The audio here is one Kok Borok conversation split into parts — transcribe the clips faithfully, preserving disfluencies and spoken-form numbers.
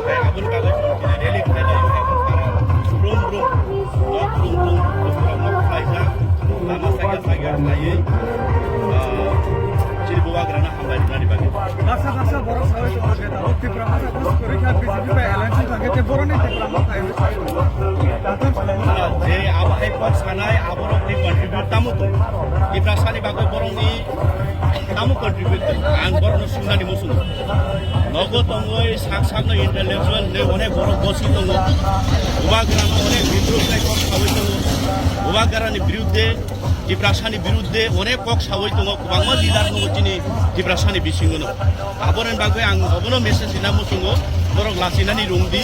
Tei aboni bagwi chwng tini rally khlai lai, brum brum, nok brum brum, brum brum nok khlaijak, lama saikha saikha khlaiwi, ah, chini bubagrano hambai rwnani bagwi. Baksa baksa borok sawi tongo je tabuk Tipra Motha buj kwrwi kha B J P bai alliance wng thangkhe, je boroni Tipra Motha hinwi sawi tongo. Je abo hai kok sanai, aborokni contribute tamo tong? Tiprasani bagwi borokni tamo contribute tong? Ang borokno swngnani muchungo. Nogo tongwi sak sakno intellectual hinwi onek borok bosi tongo. Bubagrano onek bidruk khlai kok sawi tongo. Bubagrani birudde, Tiprasani birudde onek kok sawi tongo. Kwbangma leader tongo chini Tiprasani bisingono. Aboroni bagwi ang obono message rina muchungo, borok lachinani rwngdi.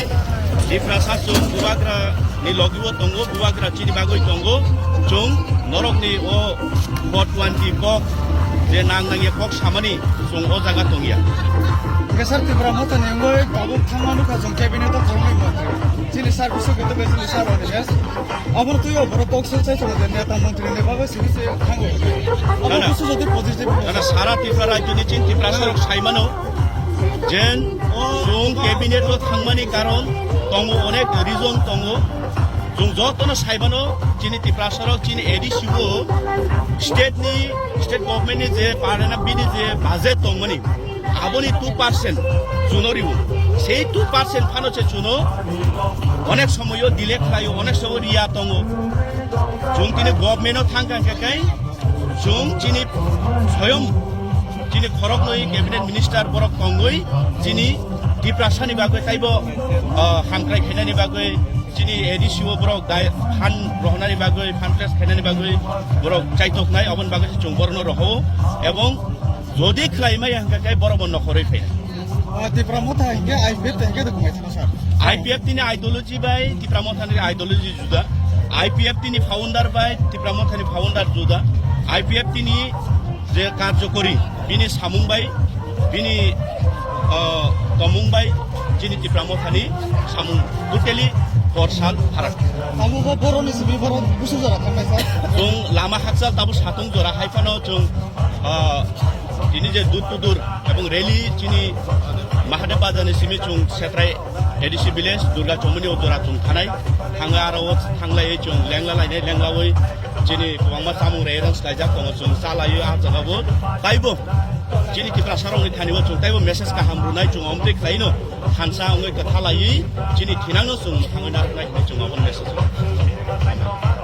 Tiprasa chwng bubagra ni logi o tongo, bubagra chini bagwi tongo. Chwng norokni o four twenty kok je nang nangya kok samani chwng o jaga tongya. Hwnkhe sir, Tipra Mothani wngwi tabuk thangma nukha chwng cabinet o kwrwngni montri. Chini sir Biswajit Debbarma, chini sir Animesh. Abono twiwi borok kok swk sai tongo je neta montri ni bagwi simi se thango. Abo Nana. Busu jodi positive. Nana sara Tipra rajyoni chini Tiprasa rok saimano. Jen chwng cabinet o thangmani karon tongo, onek reason tongo. Chwng jotono saimano chini Tiprasa rok chini A D C o state ni, state government ni je parliament bini je budget tongmani, aboni two percent chuno riwo. Sei two percent phano se chuno onek somoyo delay khlaio, onek somoyo riya tongo. Chwng tini government o thangkha khe kai chwng chini soyom chini khoroknwi cabinet minister borok tongwi chini Tiprasani bagwi taibo, ah, hamkrai khainani bagwi chini A D C o borok dai phan rohonani bagwi, phan place khainani bagwi borok chaitoknai, oboni bagwi se chwng borokno roho. Ebong jodi khlai maya hwnkha khe borokbo nokhorwi phainai. Ah, Tipra Motha hinkhe I P F ta hinkhe dokhumai thana sir. I P F tini ideology bai Tipra Mothani ideology juda. I P F tini founder bai Tipra Mothani founder juda. I P F tini je karjokori bini samung bai, bini, ah, tomung bai chini Tipra Mothani samung totally korsal pharak. Abo bo boroni simi borok busu jora thangnai sir. Chwng lama hakchal tabuk satung jora hai phano chwng, ah, tini je dur to dur ebong rally chini Mahadev Bazar ni simi chwng Setrai A D C village Durga Chomoni o jora chwng thanai. Thanga aro o thanglai chwng lengla lainai, lenglawi chini kwbangma chamung rei rang slaijak tongo, chwng chalaiwi ah jaga bo taibo chini Tiprasa rokni thani o chwng taibo message kaham rwnai chwng omtwi khlaino thansa wngwi kwtha laiwi chini thinangno chwng mwthangwi narwknai hinwi chwng obo message rw.